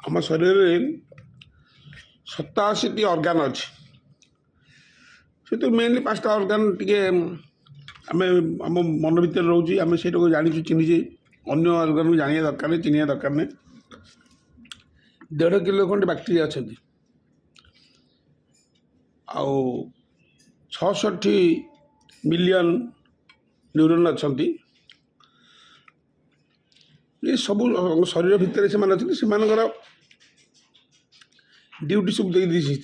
ଆମ ଶରୀରରେ 87ଟି ଅର୍ଗାନ୍ ଅଛି। ସେଥିରୁ ମେନଲି ପାଞ୍ଚଟା ଅର୍ଗାନ୍ ଟିକେ ଆମେ ଆମ ମନ ଭିତରେ ରହୁଛି, ଆମେ ସେଇଟାକୁ ଜାଣିଛୁ, ଚିହ୍ନିଛେ। ଅନ୍ୟ ଅର୍ଗାନ୍କୁ ଜାଣିବା ଦରକାର ନାହିଁ, ଚିହ୍ନିବା ଦରକାର ନାହିଁ। 1.5 କିଲୋ ଖଣ୍ଡେ ବ୍ୟାକ୍ଟେରିଆ ଅଛନ୍ତି ଆଉ 66 ମିଲିୟନ ନ୍ୟୁରନ୍ ଅଛନ୍ତି। ଏ ସବୁ ଶରୀର ଭିତରେ ସେମାନେ ଅଛନ୍ତି। ସେମାନଙ୍କର ଡ୍ୟୁଟି ସବୁ ଦେଇ ଦେଇଛି,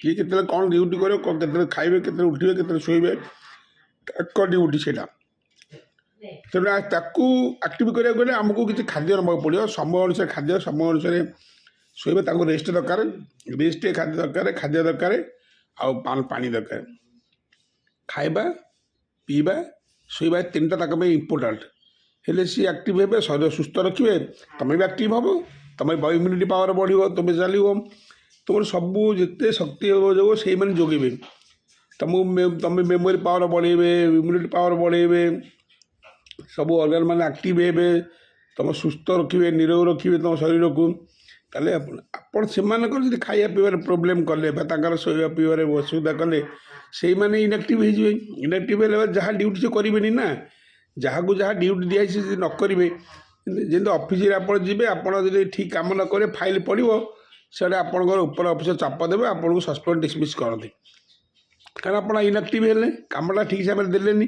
କିଏ କେତେବେଳେ କ'ଣ ଡ୍ୟୁଟି କରିବ, କେତେବେଳେ ଖାଇବେ, କେତେବେଳେ ଉଠିବେ, କେତେବେଳେ ଶୋଇବେ, ତାଙ୍କ ଡ୍ୟୁଟି ସେଇଟା। ତେଣୁ ତାକୁ ଆକ୍ଟିଭ୍ କରିବାକୁ ଗଲେ ଆମକୁ କିଛି ଖାଦ୍ୟ ନେବାକୁ ପଡ଼ିବ। ସମୟ ଅନୁସାରେ ଖାଦ୍ୟ, ସମୟ ଅନୁସାରେ ଶୋଇବା, ତାଙ୍କୁ ରେଷ୍ଟ ଦରକାର, ରେଷ୍ଟ, ଖାଦ୍ୟ ଦରକାର, ଖାଦ୍ୟ ଦରକାର ଆଉ ପାଣି ଦରକାର। ଖାଇବା, ପିଇବା, ଶୋଇବା, ତିନିଟା ତାଙ୍କ ପାଇଁ ଇମ୍ପୋର୍ଟାଣ୍ଟ। ହେଲେ ସିଏ ଆକ୍ଟିଭ୍ ହେବେ, ଶରୀର ସୁସ୍ଥ ରଖିବେ, ତୁମେ ବି ଆକ୍ଟିଭ୍ ହେବ, ତୁମେ ଇମ୍ୟୁନିଟି ପାୱାର ବଢ଼ିବ, ତୁମେ ଚାଲିବ, ତୁମର ସବୁ ଯେତେ ଶକ୍ତି ଯୋଗ ସେଇମାନେ ଯୋଗେଇବେ ତୁମକୁ। ତୁମେ ମେମୋରି ପାୱାର ବଢ଼େଇବେ, ଇମ୍ୟୁନିଟି ପାୱାର ବଢ଼େଇବେ, ସବୁ ଅର୍ଗାନ୍ ମାନେ ଆକ୍ଟିଭ୍ ହେବେ, ତୁମ ସୁସ୍ଥ ରଖିବେ, ନିରୋଗ ରଖିବେ ତୁମ ଶରୀରକୁ। ତାହେଲେ ଆପଣ ସେମାନଙ୍କର ଯଦି ଖାଇବା ପିଇବାରେ ପ୍ରୋବ୍ଲେମ୍ କଲେ ବା ତାଙ୍କର ଶୋଇବା ପିଇବାରେ ଅସୁବିଧା କଲେ, ସେଇମାନେ ଇନ୍ଆକ୍ଟିଭ୍ ହେଇଯିବେ। ଇନ୍ଆକ୍ଟିଭ୍ ହେଲେ ଯାହା ଡ୍ୟୁଟି ସେ କରିବେନି ନା। ଯାହାକୁ ଯାହା ଡ୍ୟୁଟି ଦିଆହେଇଛି ଯଦି ନ କରିବେ, ଯେମିତି ଅଫିସରେ ଆପଣ ଯିବେ, ଆପଣ ଯଦି ଠିକ୍ କାମ ନ କରିବେ, ଫାଇଲ୍ ପଡ଼ିବ ସେଇଟା, ଆପଣଙ୍କର ଉପର ଅଫିସର ଚାପ ଦେବେ, ଆପଣଙ୍କୁ ସସ୍ପେଣ୍ଡ, ଡିସମିସ୍ କରନ୍ତି। କାରଣ ଆପଣ ଇନ୍ଆକ୍ଟିଭ୍ ହେଲେ, କାମଟା ଠିକ୍ ହିସାବରେ ଦେଲେନି।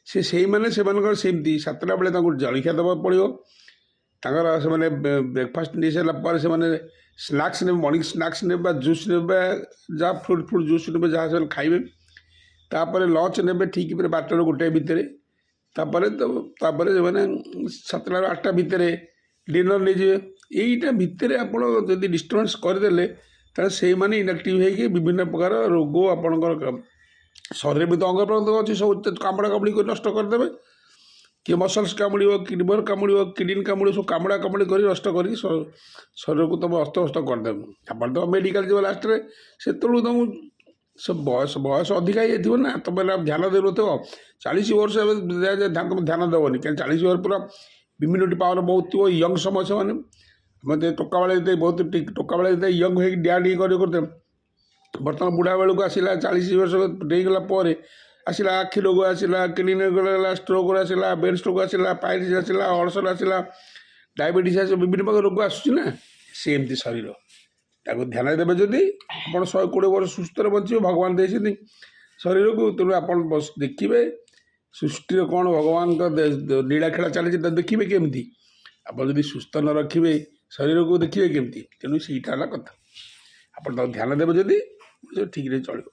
ସେ ସେଇମାନେ ସେମାନଙ୍କର ସେମିତି 7ଟା ବେଳେ ତାଙ୍କୁ ଜଳଖିଆ ଦେବାକୁ ପଡ଼ିବ। ତାଙ୍କର ସେମାନେ ବ୍ରେକଫାଷ୍ଟ ନେଇସାରିଲା ପରେ ସେମାନେ ସ୍ନାକ୍ସ ନେବେ, ମର୍ଣ୍ଣିଂ ସ୍ନାକ୍ସ ନେବେ ବା ଜୁସ୍ ନେବେ, ଯାହା ଫ୍ରୁଟ୍ ଜୁସ୍ ନେବେ, ଯାହା ସେମାନେ ଖାଇବେ। ତାପରେ ଲଞ୍ଚ ନେବେ ଠିକ୍ ପରେ 12ଟାରୁ 1 ଭିତରେ। ତାପରେ ତ ତାପରେ ସେମାନେ 7ଟାରୁ 8ଟା ଭିତରେ ଡିନର୍ ନେଇଯିବେ। ଏଇଟା ଭିତରେ ଆପଣ ଯଦି ଡିଷ୍ଟର୍ବାନ୍ସ କରିଦେଲେ, ତାହେଲେ ସେଇମାନେ ଇନ୍ଆକ୍ଟିଭ୍ ହେଇକି ବିଭିନ୍ନ ପ୍ରକାର ରୋଗ, ଆପଣଙ୍କର ଶରୀର ବି ତ ଅଙ୍ଗ ପ୍ରତ୍ୟଙ୍ଗ ଅଛି, ସବୁ କାମୁଡ଼ା କାମୁଡ଼ି କରି ନଷ୍ଟ କରିଦେବେ। କିଏ ମସଲ୍ସ କାମୁଡ଼ିବ, ଲିଭର କାମୁଡ଼ିବ, କିଡ଼ନୀ କାମୁଡ଼ିବ, ସବୁ କାମୁଡ଼ା କାମୁଡ଼ି କରି ନଷ୍ଟ କରିକି ଶରୀରକୁ ତୁମ ଅସ୍ତବ୍ୟସ୍ତ କରିଦେବେ। ଆପଣ ତ ମେଡ଼ିକାଲ ଯିବ ଲାଷ୍ଟରେ, ସେତେବେଳକୁ ତୁମକୁ ସେ ବୟସ ଅଧିକା ହେଇଯାଇଥିବ ନା, ତୁମେ ଧ୍ୟାନ ଦେଉନଥିବ। 40 ବର୍ଷ ଏବେ ତୁମେ ଧ୍ୟାନ ଦେବନି କାରଣ 40 ବର୍ଷ ପୁରା ଇମ୍ୟୁନିଟି ପାୱାର ବହୁତ ଥିବ, ୟଙ୍ଗ ସମୟ ସେମାନେ। ଆମେ ଟୋକା ବେଳେ ଯେତେ ବହୁତ ଟୋକା ବେଳେ ଯେତେ ୟଙ୍ଗ ହେଇକି ଡିଆଁ ଡିଇଁ କରି କରୁଥିଲେ, ବର୍ତ୍ତମାନ ବୁଢ଼ା ବେଳକୁ ଆସିଲା, 40 ବର୍ଷ ଡେଇଁଗଲା ପରେ ଆସିଲା ଆଖି ରୋଗ, ଆସିଲା କିଡ଼ନୀ ରୋଗ ହେଲା, ଷ୍ଟ୍ରୋକ୍ ଆସିଲା, ବ୍ରେନ୍ ଷ୍ଟ୍ରୋକ୍ ଆସିଲା, ପାଇଲ୍ସ ଆସିଲା, ଅଲସର ଆସିଲା, ଡାଇବେଟିସ୍ ଆସିଲା, ବିଭିନ୍ନ ପ୍ରକାର ରୋଗ ଆସୁଛି ନା। ସେମିତି ଶରୀର, ତାକୁ ଧ୍ୟାନ ଦେବେ ଯଦି ଆପଣ 120 ବର୍ଷ ସୁସ୍ଥରେ ବଞ୍ଚିବେ। ଭଗବାନ ଦେଇଛନ୍ତି ଶରୀରକୁ। ତେଣୁ ଆପଣ ଦେଖିବେ ସୃଷ୍ଟିରେ କ'ଣ ଭଗବାନଙ୍କ ଲୀଳା ଖେଳା ଚାଲିଛି, ତ ଦେଖିବେ କେମିତି? ଆପଣ ଯଦି ସୁସ୍ଥ ନ ରଖିବେ ଶରୀରକୁ, ଦେଖିବେ କେମିତି? ତେଣୁ ସେଇଟା ହେଲା କଥା। ଆପଣ ତାକୁ ଧ୍ୟାନ ଦେବେ ଯଦି, ଠିକ୍ରେ ଚଳିବ।